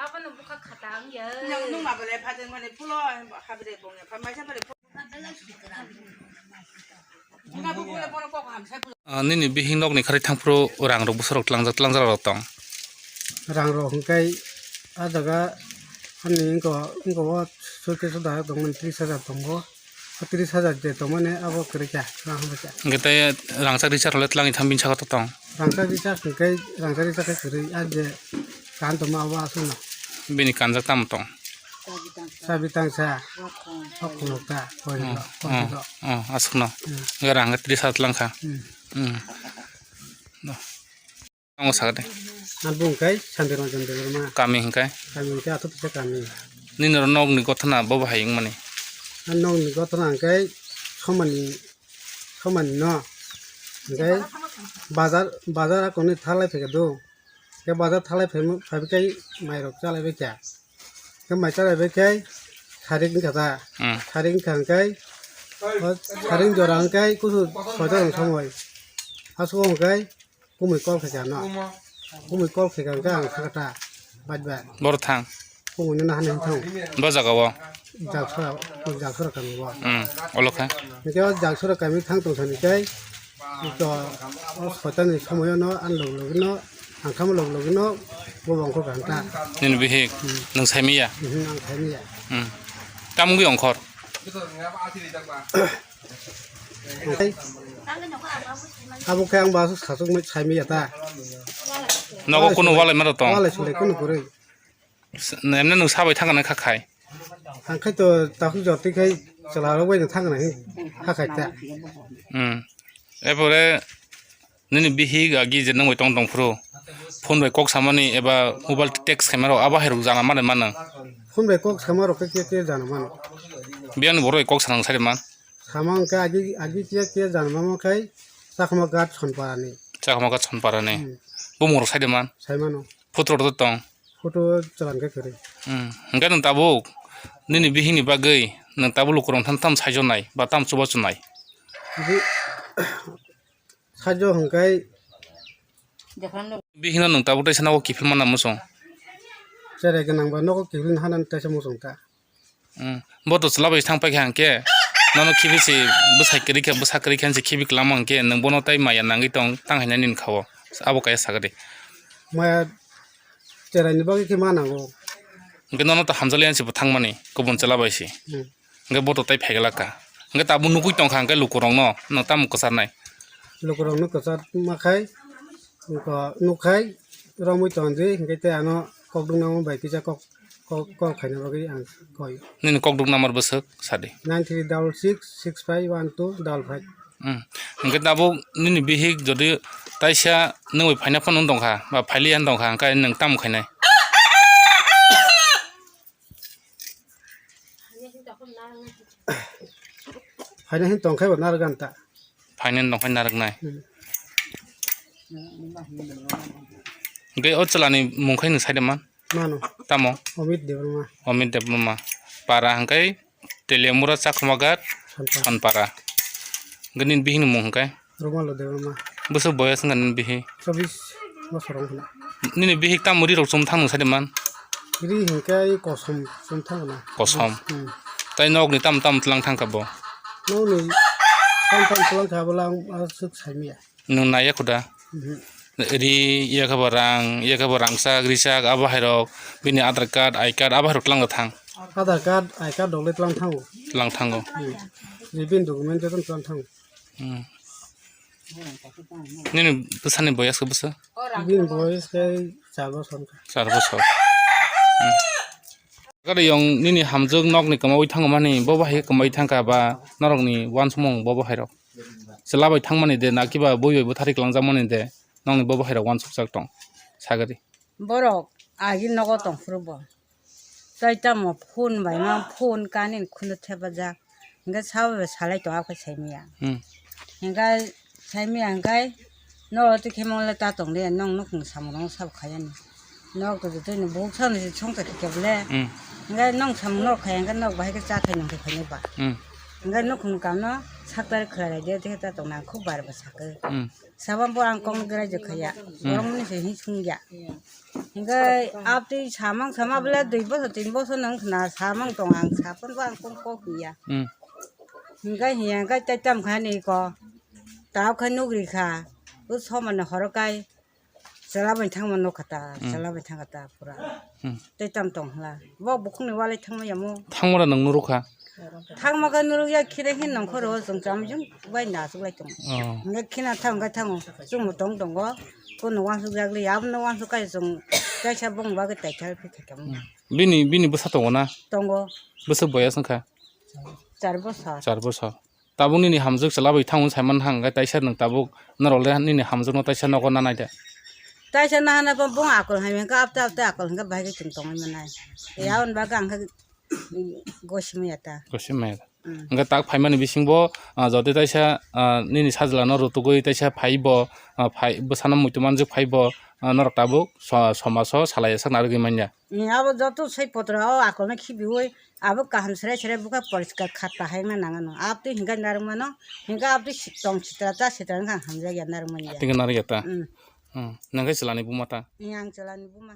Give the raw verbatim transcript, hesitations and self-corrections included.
Abono bukha khata wngya. Nung, nung ma bole phaten mane phulo, habire bongya pha maisa bole phulo. Nung ma bole bono kok hamsa phulo. Ah, nini bihik nokni khari thangphuru rang rok bwsarok tlangjak, tlangjak rok tong. Rang rok hwnkhe ah jaga ani wngko, wngko o suitcase o dayok tongmani tris hajar tongo. O tris hajar je tongmani abo kwrwi kha, rang hambai kha. Hwnkhe tei rangchak richard rok le tlangwi thang bini saka to tong. Rangchak richard hwnkhe rangchak richard khe kwrwi, ah je kaham tongma abo aswkno. Bini kanjak tamo tong? Chabi tangsa. O khulok ta, koirok, hmm, koirok. Hmm, hmm, aswkno. Hmm. Hwnkhe rang hwnkhe tris hajar tlang kha. Hmm. Hmm. No. Tamo sakha de. Ang bung kai Santi Ranjan Debbarma. Kami hingkai? Kami hingkai Athu Pisa kami. Nini oro nokni gothana bo bahai wngmani? Ang nokni gothana hingkai somani, somani no. Hingkai bazar, bazar akoni thalai phai khe do. Ke bazar thalai phai, phai kai mai rok chalai bai kha. Ke mai chalai bai kai sarik wngkha ta. Hmm. Sarik wngkha hingkai, o sarik jora hingkai kusu soita rok somoi. Asuk hingkai Kumui call khaikha no. Kumui call khaikha hwnkhe ang sakha ta. Bad bad. Boro thang. Kumui no nahani thang. Bo jaga o. Jaksura, jaksura kami bo. Hmm. Olo kha. Hwnkhe o jaksura kami thang tong thani khe. To o soitani somoyo no ang log log no, ang khamo log log no bo bangkho kha ta. Nini bihik, hmm, nwng saimiya? Mhm, ang saimiya. Hmm. Tam wngwi ongkhor? Abo khe ang ba sasuk mai sai maya ta. Nogo kunu walai mano tong? Walai sulai kunu kwrwi. Emne nwng sabai thangkha nai kha khai? Ang khai to takhuk jotwi khai chwla rok bai no thangkha nai kha khai ta. Hmm. Epore nini bihik agi je nwng bai tong tong phuru phone bai kok samani eba mobile text khaima rok abo hai rok jana mano mano. Phone bai kok sama rok khe khe jana mano. Biyang ni borok bai kok sanang sai man. Sama hwnkhe agi, agi kiya kiya jani mama khai Chakma Ghat Sonparani. Chakma Ghat Sonparani. Hmm. Bumung rok sai de man? Sai mano. Photo rok to tong? Photo chwla khe kwrwi. Hmm. Hwnkhe nwng tabuk nini bihikni bagwi nwng tabuk lukurok tham tham saijo nai ba tam chubachu nai? Bi-, saijo hwnkhe Bihikno nwng tabuk teisa nogo kiphilma na muchung? Cherai gwnang ba nogo kiphilna hana teisa muchung ta. Hmm. Bo to chwla bai thang paikha hwnkhe, nono khibi se bwsai kwrwi kha, bwsa kwrwi kha se khibi kwlama hwnkhe, nwng bono tai maya nangwi tong, tang hai nini kha o. Abo kaya sakha de. Maya cheraini bagwi khe ma nango. Hwnkhe nono to hamjakle se bo thangmani, kubun chwla bai se. Hmm. Hwnkhe bo to tai phaiglak kha. Hwnkhe tabuk nugwi tongkha hwnkhe lukurokno, nwng tamo kwcharnai? Lukurokno kwchar ma khai, wngkha nukhai romwi tongdi, hwnkhe tei ano kokdwkna bai kisa kok, kok, kok khaina bagwi ang koi. Nini kokdwk number bwswk sadi. Nine three double six six five one two double five. Hmm. Hwnkhe tabuk nini bihik jodi taisa nwng bai phaina phano wng tongkha, ba phailiya wng tongkha, hwnkhe nwng tamo khainai? Phaina hin tongkhai bo narwk ganta. Phaina hin tongkhai narwknai. Hmm. Hwnkhe o chwlani mung khai nwng sai de man? Mano. Tamo? Omit Debbarma. Omit Debbarma. Para hwnkhe Teliamura Chakma Ghat Sonpara. Sonpara. Hwnkhe nini bihikni mung hwnkhe? Romalo Debbarma. Bwswk boyas wngkha nini bihik? Chobbish bosor wngkha na. Nini bihik tamo ri rok chum thang nwng sai de man? Ri hwnkhe kosom chum thang na. Kosom. Hmm. Tai nokni tamo tamo tlang thang kha bo? Nokni tamo tamo tlang kha bo lang aswk sai maya. Nwng naiya khuda? Mhm. Ri, yakhe bo rang, yakhe bo rangchak, richak, abo hai rok bini Aadhaar card, I card, abo hai rok tlang thang? Aadhaar card, I card rok le tlang thango. Tlang thango. Hmm. Bini document joto tlang thango. Hmm. Nini bwsani boyas khe bwswk? Bini boyas khe char bosor wngkha. Char bosor. Hmm. Gari yong nini hamjwk nokni kwmaui thangmani, bo bahai kwmaui thangkha ba norokni uansukmung bo bahai rok? Chwla bai thangmani de, na kiba bui bai bwtharwi kwlangjakmani de, nokni bo bahai rok uansukjak tong? Sagari. Borok agi nogo tongphuru bo. Tai tamo phone bai ma phone kani khunu thepajak. Hingke sabai bai salai tongo, akhe saimaya. Hmm. Hingke saimaya hingke no twi khe mole ta tong le, nong nukhung samung rok sabo khaiyani. Nok to twi ni buk sani songcha khe kebo le. Hmm. Hingke nong samung nok khaya hingke nok bahai khe cha thai nong thai khainai ba. Hmm. Hingke nukhung kam no Saktar khwlai de te ta tong na khub bar ba sakhe. Hmm. Sabam bo ang kong grai je khaya. Hmm. Borok ni se hin sung ya. Hingke abtwi samang sama bole dui bosor tin bosor nang khna samang tong ang sapon bo ang kong kok ya. Hmm. Hingke hiya hingke tai tam kha ni ko. Tao kha nugri kha. U somane horo kai. Chwla bai thangma nukha ta, hmm, chwla bai thangkha ta pura. Hmm. Tei tam tong hla. Bo bukhukni walai thangma yamo. Thangma da nang nurukha? Thangma khe nuruk ya khire hin nang khoro chwng cham jung bai na chuk lai tong. Oh. Nge khina thang ga thango. Chwng tong tongo. Kono wansuk jak li, abono wansuk kai chwng kaisa bong ba ke tai thar phi thakam. Hmm. Bini, bini bwsa tongo na? Tongo. Bwsa boyas wngkha? Char bosor. Char bosor. Tabuk nini hamjwk chwla bai thango saiman hang, hwnkhe taisa nwng tabuk norok le nini hamjwkno taisa nogo nanai de. Taisa nahana bo bung akol hai hwnkhe apta apta akol hwnkhe bahai khe chwng tongwi manai. Ya hwn bagwi ang khe gosi maya ta. Gosi maya ta. Mm. Hwnkhe tak phaimani bisingbo, ah, jodi taisa, ah, nini sajlano rutugwi taisa phaibo, ah, phai bwsano muitu manjwk phaibo, ah, norok tabuk so-, somaso salai sak narwgwi manya. Ni abo joto sai potra o akolno khibiwi abo kaham serai serai bukha poriskar kha tahai wngna nangano. Abtwi hinka narwkmano, hinka abtwi si-, tong sitra ta sitra wngkha hamjakya narwkmani ya. Tingka narwkya ta? Mm. Hmm. Nangkhe chwlani buma ta? Ni ang chwlani buma.